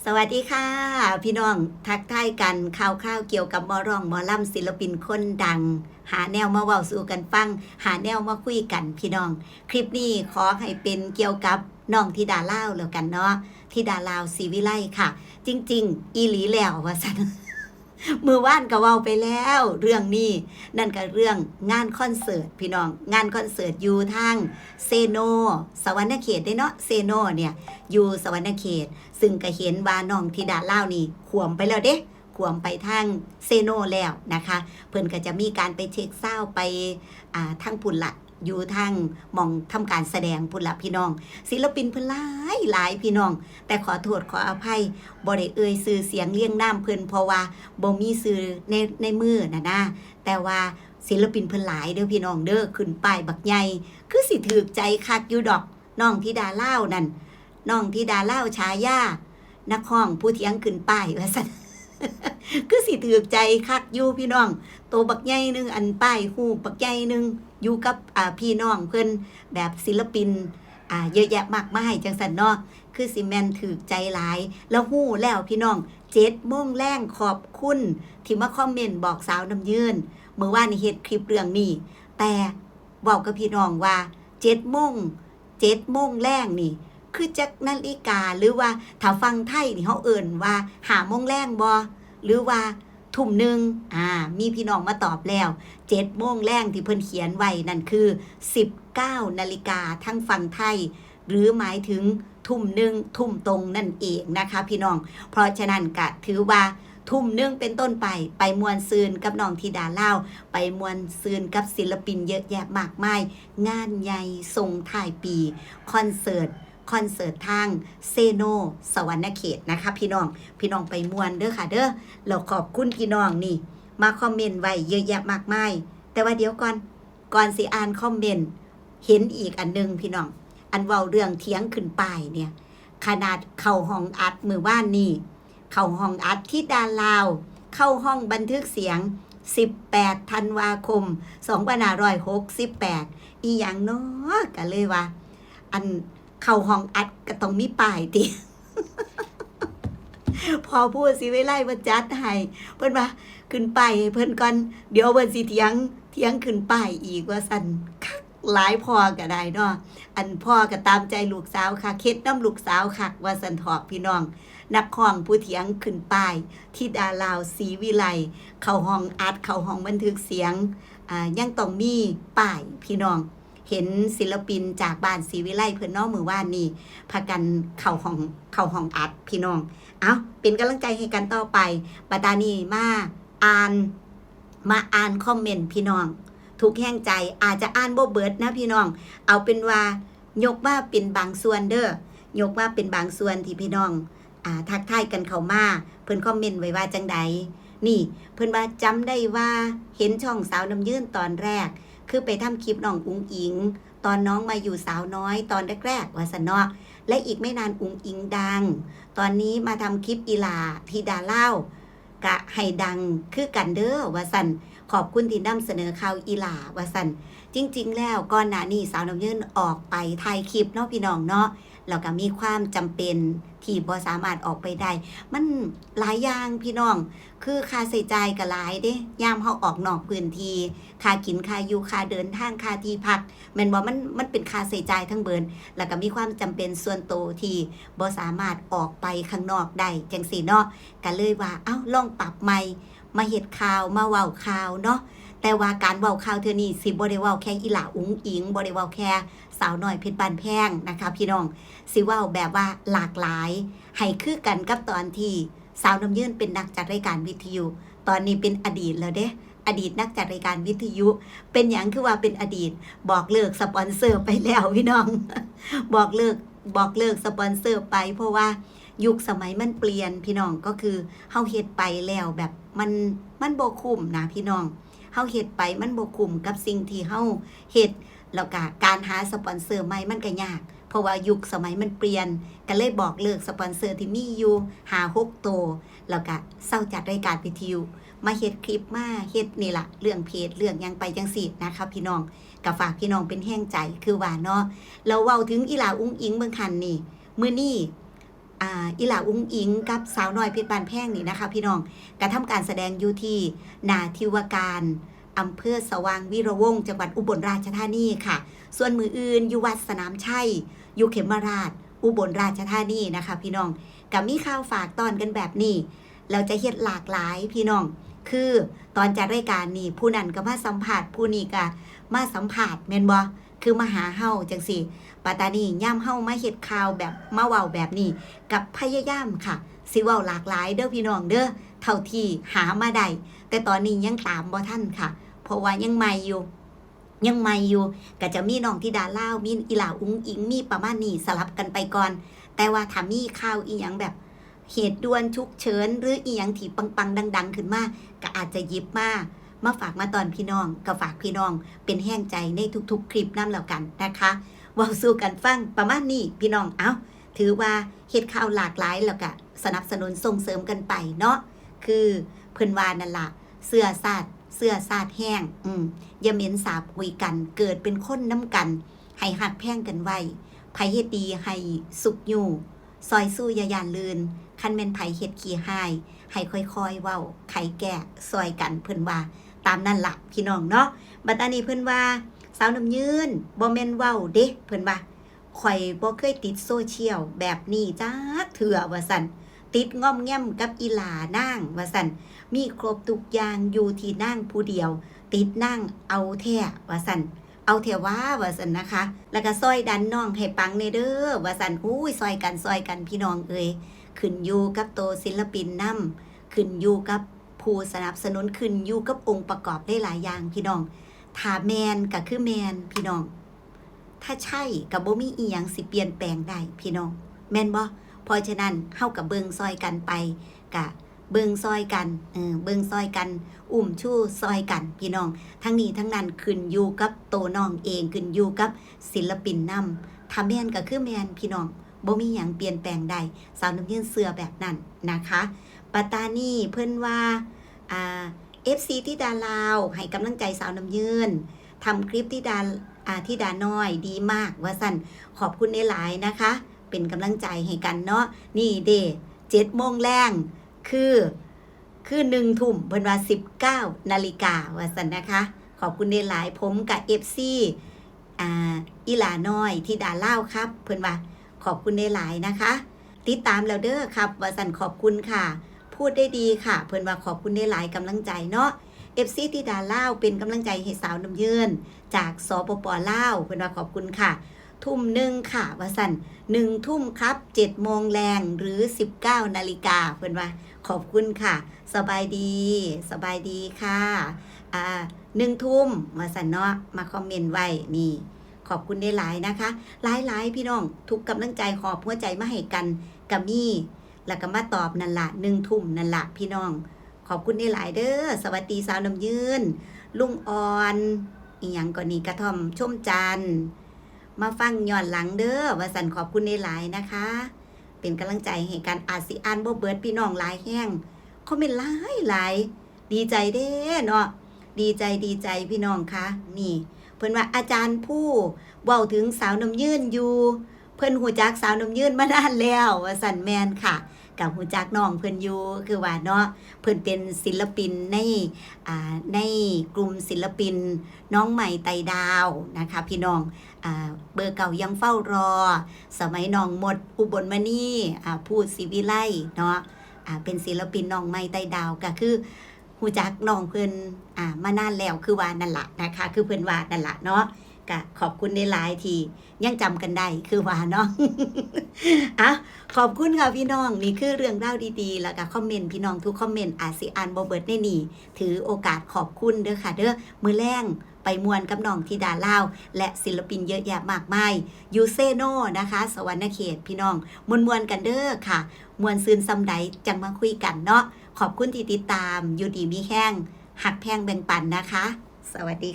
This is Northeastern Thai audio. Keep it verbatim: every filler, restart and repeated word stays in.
สวัสดีค่ะ พี่น้อง ทักทายกัน ข่าวคราวเกี่ยวกับหมอร้องหมอลำ ศิลปินคนดัง หาแนวมาเว้าสู่กันฟัง หาแนวมาคุยกัน พี่น้อง คลิปนี้ขอให้เป็นเกี่ยวกับน้องธิดาลาวแล้วกันเนาะ ธิดาลาว ศรีวิไลค่ะ จริงๆ อีหลีแล้วว่าซั่น มื้อวานก็เว้าไปแล้วเรื่องนี้ นั่นก็เรื่องงานคอนเสิร์ต พี่น้อง งานคอนเสิร์ตอยู่ทางเซโน สะหวันนะเขตเด้เนาะ เซโนเนี่ย อยู่สะหวันนะเขต ซึ่งก็เห็นว่าน้องธิดาลาวนี่ขวมไปแล้วเด้ ขวมไปทางเซโนแล้วนะคะ เพิ่นก็จะมีการไปเช็คซาวด์ไป อ่า ทางพุ้นละ อยู่ทางหม่องทำการแสดงพุ้นละพี่น้อง ศิลปินเพิ่นหลายหลายพี่น้อง แต่ขอโทษขออภัย บ่ได้เอ่ยชื่อเสียงเรียงนามเพิ่น เพราะว่าบ่มีชื่อใน ในมือน่ะนะ แต่ว่าศิลปินเพิ่นหลายเด้อพี่น้องเด้อ ขึ้นป้ายบักใหญ่ คือสิถูกใจคักอยู่ดอก น้องธิดาลาวนั่น น้องธิดาลาวฉายา นักร้องผู้เถียงขึ้นป้ายว่าซั่น คือสิถูกใจคักอยู่พี่น้อง โตบักใหญ่หนึ่ง อันป้ายฮูปบักใหญ่หนึ่ง อยู่กับ อ่า พี่น้องเพิ่น แบบศิลปิน อ่า เยอะแยะมากมายจั่งซั้นเนาะ คือสิแม่นถูกใจหลาย แล้วฮู้แล้วพี่น้อง เจ็ดโมงแลง ขอบคุณที่มาคอมเมนต์บอกสาวน้ำยืน มื้อวานนี้เฮ็ดคลิปเรื่องนี้ แต่เว้ากับพี่น้องว่า เจ็ดโมง เจ็ดโมงแลงนี่ คือจักนาฬิกา หรือว่าถ้าฝั่งไทยนี่เฮาเอิ้นว่าห้าโมงแลงบ่ หรือว่าทุ่มหนึ่ง อ่า มีพี่น้องมาตอบแล้ว เจ็ดโมงแลงที่เพิ่นเขียนไว้นั่นคือ สิบเก้านาฬิกาทางฝั่งไทย หรือหมายถึงทุ่มหนึ่ง ทุ่มตรงนั่นเองนะคะพี่น้อง เพราะฉะนั้นก็ถือว่าทุ่มหนึ่งเป็นต้นไป ไปม่วนซื่นกับน้องธิดาลาว ไปม่วนซื่นกับศิลปินเยอะแยะมากมาย งานใหญ่ส่งท้ายปี คอนเสิร์ต คอนเสิร์ตทางเซโน สะหวันนะเขตนะคะพี่น้อง พี่น้องไปม่วนเด้อค่ะเด้อ แล้วขอบคุณพี่น้องนี่ มาคอมเมนต์ไว้เยอะแยะมากมาย แต่ว่าเดี๋ยวก่อน ก่อนสิอ่านคอมเมนต์ เห็นอีกอันหนึ่งพี่น้อง อันเว้าเรื่องเถียงขึ้นป้ายเนี่ย ขนาดเข้าห้องอัดมื้อวานนี้ เข้าห้องอัด ธิดาลาว เข้าห้องบันทึกเสียง สิบแปดธันวาคม สองพันห้าร้อยหกสิบแปด อีหยังน้อ ก็เลยว่า อันเข้าห้องอัดก็ต้องมีป้ายติ พ่อผู้ศรีวิไลเพิ่นจัดให้ เพิ่นว่า "ขึ้นป้ายให้เพิ่นก่อน เดี๋ยวเพิ่นสิเถียง เถียงขึ้นป้ายอีก" ว่าซั่น คักหลายพ่อก็ได้เนาะ อันพ่อก็ตามใจลูกสาวคัก เฮ็ดนำลูกสาวคัก ว่าซั่นเถาะพี่น้อง นักร้องผู้เถียงขึ้นป้าย ธิดาลาว ศรีวิไล เข้าห้องอัด เข้าห้องบันทึกเสียง อ่า ยังต้องมีป้ายพี่น้อง เห็นศิลปินจากบ้านศรีวิไลเพิ่นเนาะ มื้อวานนี้ พากันเข้าห้อง เข้าห้องอัดพี่น้อง เอ้า เป็นกำลังใจให้กันต่อไป บัดตานี้มาอ่าน มาอ่านคอมเมนต์พี่น้อง ทุกแฮงใจ อาจจะอ่านบ่เบิดนะพี่น้อง เอาเป็นว่ายกมาเป็นบางส่วนเด้อ ยกมาเป็นบางส่วนที่พี่น้อง อ่า ทักทายกันเข้ามา เพิ่นคอมเมนต์ไว้ว่าจั่งใด นี่ เพิ่นว่า "จำได้ว่าเห็นช่องสาวน้ำยืนตอนแรก คือไปทำคลิปน้องอุ๋งอิ๋ง ตอนน้องมาอยู่สาวน้อยตอนแรกๆ" ว่าซั่นเนาะ "และอีกไม่นานอุ๋งอิ๋งดัง ตอนนี้มาทำคลิปอีหล่าธิดาลาว กะให้ดังคือกันเด้อ" ว่าซั่น "ขอบคุณที่นำเสนอข่าวอีหล่า" ว่าซั่น จริงๆ แล้วก่อนหน้านี้สาวน้ำยืนออกไปถ่ายคลิปเนาะพี่น้องเนาะ แล้วก็มีความจำเป็นที่บ่สามารถออกไปได้ มันหลายอย่างพี่น้อง คือค่าใช้จ่ายก็หลายเด้ ยามเฮาออกนอกพื้นที่ ค่ากิน ค่าอยู่ ค่าเดินทาง ค่าที่พัก แม่นบ่ มัน มันเป็นค่าใช้จ่ายทั้งเบิด แล้วก็มีความจำเป็นส่วนโตที่บ่สามารถออกไปข้างนอกได้จั่งซี้เนาะ ก็เลยว่า เอ้า ลองปรับใหม่ มาเฮ็ดข่าว มาเว้าข่าวเนาะ แต่ว่าการเว้าข่าวเทื่อนี้สิบ่ได้เว้าแค่อีหล่าอุ๋งอิ๋ง บ่ได้เว้าแค่สาวน้อยเพชรบ้านแพงนะคะพี่น้อง สิเว้าแบบว่าหลากหลาย ให้คือกันกับตอนที่สาวน้ำยืนเป็นนักจัดรายการวิทยุ ตอนนี้เป็นอดีตแล้วเด้ อดีตนักจัดรายการวิทยุ เป็นหยังคือว่าเป็นอดีต บอกเลิกสปอนเซอร์ไปแล้วพี่น้อง บอกเลิก บอกเลิกสปอนเซอร์ไป เพราะว่ายุคสมัยมันเปลี่ยนพี่น้อง ก็คือเฮาเฮ็ดไปแล้วแบบมัน มันบ่คุ้มนะพี่น้อง เฮาเฮ็ดไปมันบ่คุ้มกับสิ่งที่เฮาเฮ็ด แล้วก็การหาสปอนเซอร์ใหม่มันก็ยาก เพราะว่ายุคสมัยมันเปลี่ยน ก็เลยบอกเลิกสปอนเซอร์ที่มีอยู่ห้าหกโต แล้วก็เซาจัดรายการวิทยุ มาเฮ็ดคลิป มาเฮ็ดนี่ล่ะ เรื่องเพจ เรื่องหยังไปจั่งซี้นะคะพี่น้อง ก็ฝากพี่น้องเป็นแฮงใจคือว่าเนาะ แล้วเว้าถึงอีหล่าอุ๋งอิ๋งเบิ่งคันนี่ มื้อนี้ อ่า อีหล่าอุ๋งอิ๋งกับสาวน้อยเพชรบ้านแพงนี่นะคะพี่น้อง กระทำการแสดงอยู่ที่หน้าที่ว่าการอำเภอสว่างวีระวงศ์ จังหวัดอุบลราชธานีค่ะ ส่วนมื้ออื่นอยู่วัดสนามชัย อยู่เขมราฐ อุบลราชธานีนะคะพี่น้อง ก็มีข่าวฝากต้อนกันแบบนี้ แล้วจะเฮ็ดหลากหลายพี่น้อง คือตอนจัดรายการนี่ ผู้นั้นก็มาสัมภาษณ์ ผู้นี้ก็มาสัมภาษณ์ แม่นบ่ คือมาหาเฮาจั่งซี้ บัดตานี้ยามเฮามาเฮ็ดข่าวแบบ มาเว้าแบบนี้ ก็พยายามค่ะ สิเว้าหลากหลายเด้อพี่น้องเด้อ เท่าที่หามาได้ แต่ตอนนี้ยังตามบ่ทันค่ะ เพราะว่ายังใหม่อยู่ ยังใหม่อยู่ ก็จะมีน้องธิดาลาว มีอีหล่าอุ๋งอิ๋ง มีประมาณนี้ สลับกันไปก่อน แต่ว่าถ้ามีข่าวอีหยังแบบ เหตุด่วนฉุกเฉิน หรืออีหยังที่ปังๆ ดังๆ ขึ้นมา ก็อาจจะหยิบมา มาฝากมาต้อนพี่น้อง ก็ฝากพี่น้องเป็นแฮงใจในทุกๆ คลิปนำแล้วกันนะคะ เว้าสู่กันฟังประมาณนี้พี่น้อง เอ้า ถือว่าเฮ็ดข่าวหลากหลาย แล้วก็สนับสนุนส่งเสริมกันไปเนาะ คือเพิ่นว่านั่นล่ะ เสื้อชาติ เสื้อชาติแฮง อืม อย่าเหม็นสาบคุยกัน เกิดเป็นคนนำกัน ให้ฮักแพงกันไว้ ไผเฮ็ดดีให้สุกยู้ ซอยซูอย่าย่านลื่น คันแม่นไผเฮ็ดขี้ฮ้าย ให้ค่อยๆ เว้า ไขแก้ซอยกัน เพิ่นว่า ตามนั่นล่ะพี่น้องเนาะ บัดอันนี้เพิ่นว่า สาวน้ำยืน บ่แม่นเว้าเด้ เพิ่นว่า ข้อยบ่เคยติดโซเชียลแบบนี้จักเทื่อ ว่าซั่น ติดง่อมแง่มกับอีหล่านาง ว่าซั่น มีครบทุกอย่างอยู่ที่นางผู้เดียว ติดนางเอาแท้ ว่าซั่น เอาแท้หวา ว่าซั่นนะคะ แล้วก็ซอยดันน้องให้ปังแหน่เด้อ ว่าซั่น อุ้ย ซอยกัน ซอยกันพี่น้องเอ๋ย ขึ้นอยู่กับโตศิลปินนำ ขึ้นอยู่กับผู้สนับสนุน ขึ้นอยู่กับองค์ประกอบหลายๆ อย่างพี่น้อง ถ้าแม่นก็คือแม่นพี่น้อง ถ้าใช่ก็บ่มีอีหยังสิเปลี่ยนแปลงได้พี่น้อง แม่นบ่ เพราะฉะนั้นเฮาก็เบิ่งซอยกันไป ก็เบิ่งซอยกัน เออ เบิ่งซอยกัน อุ้มชูซอยกันพี่น้อง ทั้งนี้ทั้งนั้นขึ้นอยู่กับโตน้องเอง ขึ้นอยู่กับศิลปินนำ ถ้าแม่นก็คือแม่นพี่น้อง บ่มีหยังเปลี่ยนแปลงได้ สาวน้ำยืนเชื่อแบบนั้นนะคะ บัดตานี้เพิ่นว่า อ่า เอฟซี ธิดาลาว ให้กำลังใจสาวน้ำยืน ทำคลิปธิดา อ่า ธิดาน้อยดีมาก ว่าซั่น ขอบคุณหลายๆ นะคะ เป็นกำลังใจให้กันเนาะ นี่เด้ เจ็ดโมงแลง คือ คือหนึ่งทุ่ม เพิ่นว่าสิบเก้านาฬิกา ว่าซั่นนะคะ ขอบคุณหลายๆ ผมกับ เอฟซี อ่า อีหล่าน้อย ธิดาลาวครับ เพิ่นว่า ขอบคุณหลายๆ นะคะ ติดตามแล้วเด้อครับ ว่าซั่น ขอบคุณค่ะ พูดได้ดีค่ะ เพิ่นว่า ขอบคุณหลายๆ กำลังใจเนาะ เอฟซี ธิดาลาว เป็นกำลังใจให้สาวน้ำยืน จาก สปป ลาว เพิ่นว่า ขอบคุณค่ะ ทุ่มหนึ่งค่ะ ว่าซั่น หนึ่งทุ่มครับ เจ็ดโมงแลง หรือสิบเก้านาฬิกา เพิ่นว่า ขอบคุณค่ะ สบายดี สบายดีค่ะ อ่า หนึ่งทุ่ม ว่าซั่นเนาะ มาคอมเมนต์ไว้ นี่ ขอบคุณหลายๆ นะคะ หลายๆ พี่น้อง ทุกกำลังใจ หอบหัวใจมาให้กัน ก็มี แล้วก็มาตอบนั่นล่ะ หนึ่งทุ่มนั่นล่ะ พี่น้อง ขอบคุณหลายๆ เด้อ สวัสดีสาวน้ำยืน ลุงอ่อน อีหยังก็นี่ กระท่อมชมจันทร์ มาฟังย้อนหลังเด้อ ว่าซั่น ขอบคุณหลายๆ นะคะ เป็นกำลังใจให้กัน อาจสิอ่านบ่เบิด พี่น้องหลายแฮง คอมเมนต์หลายๆ ดีใจเด้เนาะ ดีใจ ดีใจพี่น้องคะ นี่ เพิ่นว่า อาจารย์ผู้เว้าถึงสาวน้ำยืนอยู่ เพิ่นฮู้จักสาวน้ำยืนมานานแล้ว ว่าซั่น แม่นค่ะ ก็ฮู้จักน้องเพิ่นอยู่ คือว่าเนาะ เพิ่นเป็นศิลปินใน อ่า ในกลุ่มศิลปินน้องใหม่ไต่ดาวนะคะ พี่น้อง อ่า เบอร์เก่ายังเฝ้ารอ สมัยน้องมด อุบลมณี อ่า ภูศิวิไลเนาะ อ่า เป็นศิลปินน้องใหม่ไต่ดาว ก็คือฮู้จักน้องเพิ่น อ่า มานานแล้ว คือว่านั่นล่ะนะคะ คือเพิ่นว่านั่นล่ะเนาะ ก็ขอบคุณหลายๆ ที่ยังจำกันได้ คือว่าเนาะ อ่ะ ขอบคุณค่ะพี่น้อง นี่คือเรื่องราวดีๆ แล้วก็คอมเมนต์ พี่น้องทุกคอมเมนต์ อาจสิอ่านบ่เบิดในนี้ ถือโอกาสขอบคุณเด้อค่ะเด้อ มื้อแลงไปม่วนกับน้องธิดาลาว และศิลปินเยอะแยะมากมาย อยู่เซโนนะคะ สะหวันนะเขต พี่น้อง ม่วนๆ กันเด้อค่ะ ม่วนซื่นส่ำใดจั่งมาคุยกันเนาะ ขอบคุณที่ติดตาม อยู่ดีมีแฮง ฮักแพงแบ่งปันนะคะ สวัสดีค่ะ